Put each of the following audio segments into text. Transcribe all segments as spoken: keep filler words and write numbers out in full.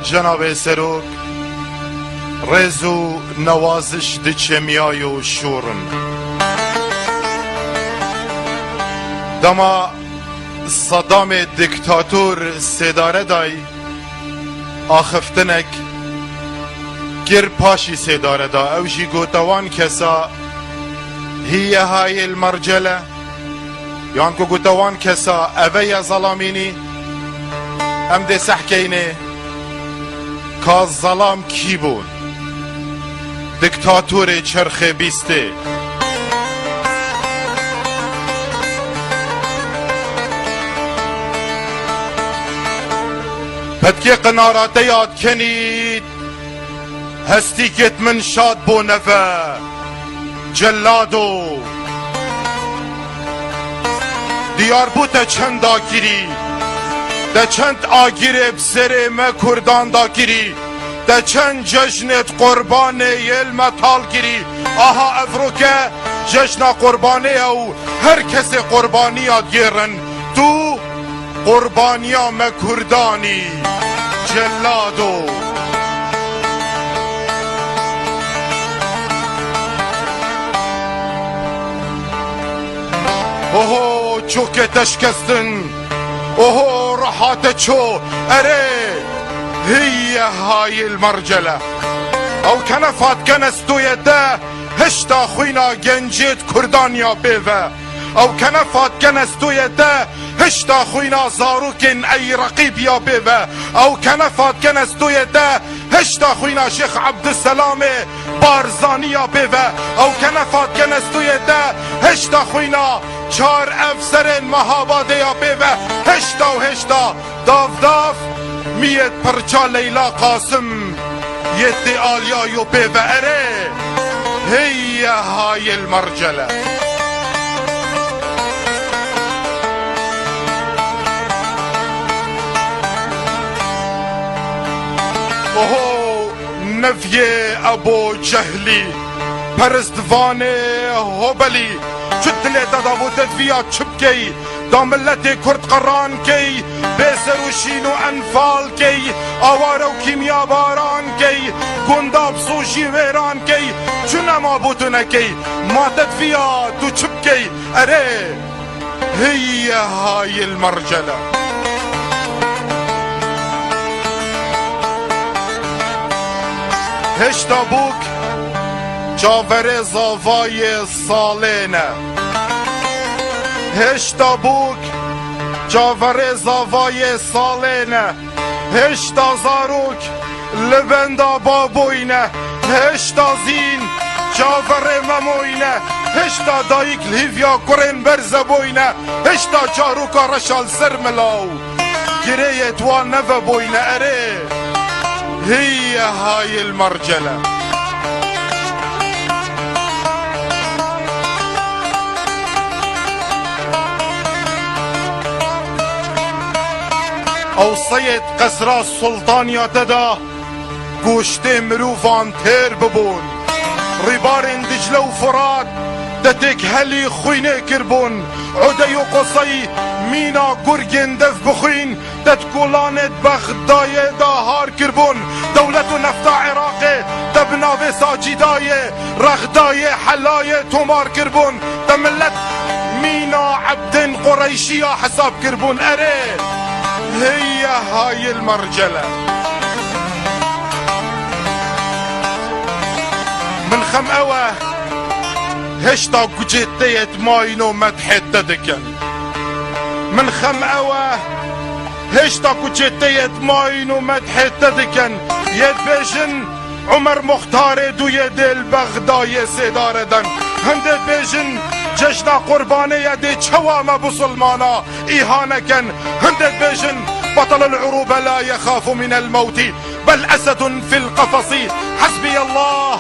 Cenabê Serok, rêz û newaziş diçe miyay û şûr in. Dema Sedamê diktator sêdare day, axiftinek kir paşî sêdare da. Ew jî gote wan kesa, hîye hayê li mercele. Yan ku gote wan kesa, eve ye zelamînî. Em dê sehkeynê ka zelam kî bûn? Diktatorê çerxê bîstê. Petkê qinara te yad kenî, hestîkêt min şad bo neve. Cellado. Diyar bû te çend agirî, te çend agirê bi serê me Kurdan dakirî, te çend cejnêt qurbanê yê li me tal kirî. Aha evroke cejna qurbanê ye û her kesê qurbaniya digêrin. Tu qurbaniya me Kurdanî, Cellado. Oho, çokê te şikestin. Oho, reha te ço. Erê, hîye hayê li mercele. Ew kenefa dikene stoyê te, hişta xwîna gencêt Kurdan ya pê ve. Ew kenefa dikene stoyê te, hişta xwîna zarokên ey reqîb ya pê ve. Ew kenefa dikene stoyê te, hişta xwîna Şêx Ebdulselamê Barzanî ya pê ve. Ew kenefa dikene stoyê te, hişta xwîna çar efserên Mehabadê ya pê ve. Hişta û hişta. Dav dav, miyê pirça Leyla Qasim, yê tê aliya yo pê ve erê, heye hayê li mercele. Oho, neviyê Ebo Cehlî, peristvanê Hobelî, çi dilê te da bo te viya çi bikey? Da miletê Kurd qeran key, bê ser û şîn û enfal key, aware û kîmyabaran key, gunda bi sojî wêran key, çi nema bo tu nekey, ma te diviya tu çi bikey? Erê, heye hayê li mercele. Hêşta bûk çaverê zavayê salê ne. Hêşta bûk çaverê zavayê salê ne. Hêşta zarok li benda baboyne. Hêşta zîn çaverê memoyne. Hêşta dayik li hîviya kurên berze boyne. Hêşta çaroka reşa li ser milaw. Girêyê tu wan neve boyne erê. Hîye hayê li mercele. Ew seyêd qesra sultaniya te da. Goştê mirovan têr bibûn. Rîbarên Dicle û Furat te têkhelî xwînê kirbûn. Udey û Qusey mîna gurgên dev bixwîn te di kolanê di Bexdayê de har kirbûn. Dewlet û nefta Iraqê te bi navê Sacîdayê, Rexdayê, Helayê tomar kirbûn. Te milet mîna Ebdên Qureyşiya hesab kirbûn. Erê, heye hayil mercele. Min xem ew e, hêşta gucê te yê dimayîn û medhê te dikin. Min xem ew e, hêşta gucê te yê dimayîn û medhê te dikin. Yê dibêjin, Umer Muxtarê dû yê dê li Bexdayê sêdare den. Hindê dibêjin, cejna Qurbanê ye dê çewa me Musulmana îhane ken. Hindê dibêjin, بطل العروبة لا يخاف من الموت، بل أسد في القفص، حسبي الله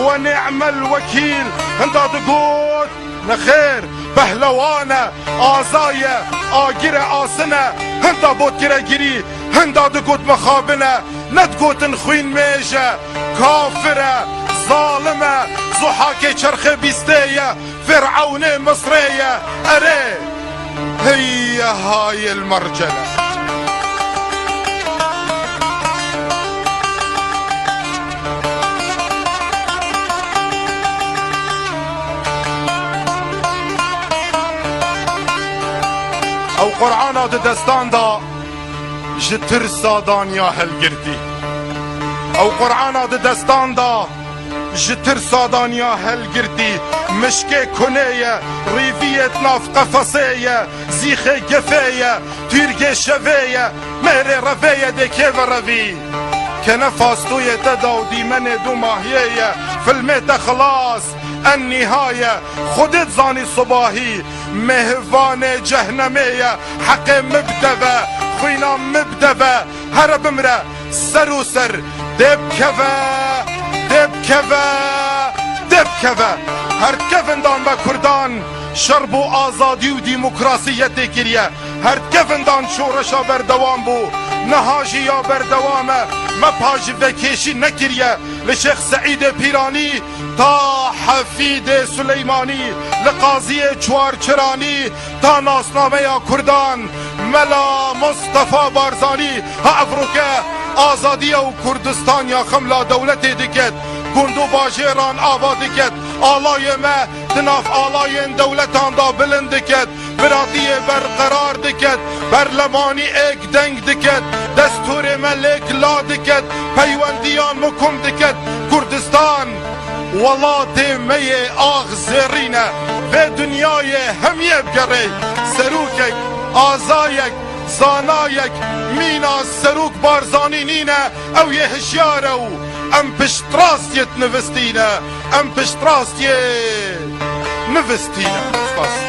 ونعم الوكيل. Hinda digot, Nexêr, pehlewan e, aza ye, agir e, asin e, hinda bot kire girî, hinda digot mixabin e, nedigotin xwînmêj e, kafir e, zalim e, Zuhakê çerxê bîstê ye, Fîrewnê Misrê ye, erê, heye hayil mercele. Qur'ana di destan da ji tirsa daniya helgirtî. Ew Qur'ana di destan da ji tirsa daniya helgirtî. Mişkê kunê ye, rîviyê di nav qefesê ye, zîxê gefê ye, tûrgê şevê ye, mehrê revê ye dê kê ve revî. Kene fastoyê te da û dîmenê du mahiyê ye, filmê te xilas. En nîhaye, Xwedê dizanî sibahî mêhvanê cehnemê ye. Heqê min bide ve, xwîna min bide ve, here bimre, ser û ser dê bikeve, dê bikeve, dê bikeve. Her di kevindan me Kurdan şer bo azadî û demokrasiyetê kiriye. Her di kevindan şoreşa berdewam bû, niha jî ya berdewam e. Me pa ji vekêşî nekiriye. Li Şêx Seîdê Pîranî ta Hefîdê Suleymanî, li Qaziyê Çuarçiranî ta nasnameya Kurdan, Mela Mustafa Barzanî, ha evroke azadiya û Kurdistan ya xemla dewletê diket, gund û bajêran ava diket, alayê me di nav alayên dewletan de bilind diket, biratiyê berqerar diket, berlemanî êk deng diket, destûrê me lêk la diket, peywendiyan mikum diket. Kurdistan welatê me yê ax zêrîn e. Vê dinyayê hemiyê bigerê. Serokek, azayek, zanayek mîna Serok Barzanî nîne, ew yê hişyar e û em piştrastiyê di nivistîne. Em piştrastiyê nivistîne. Spas.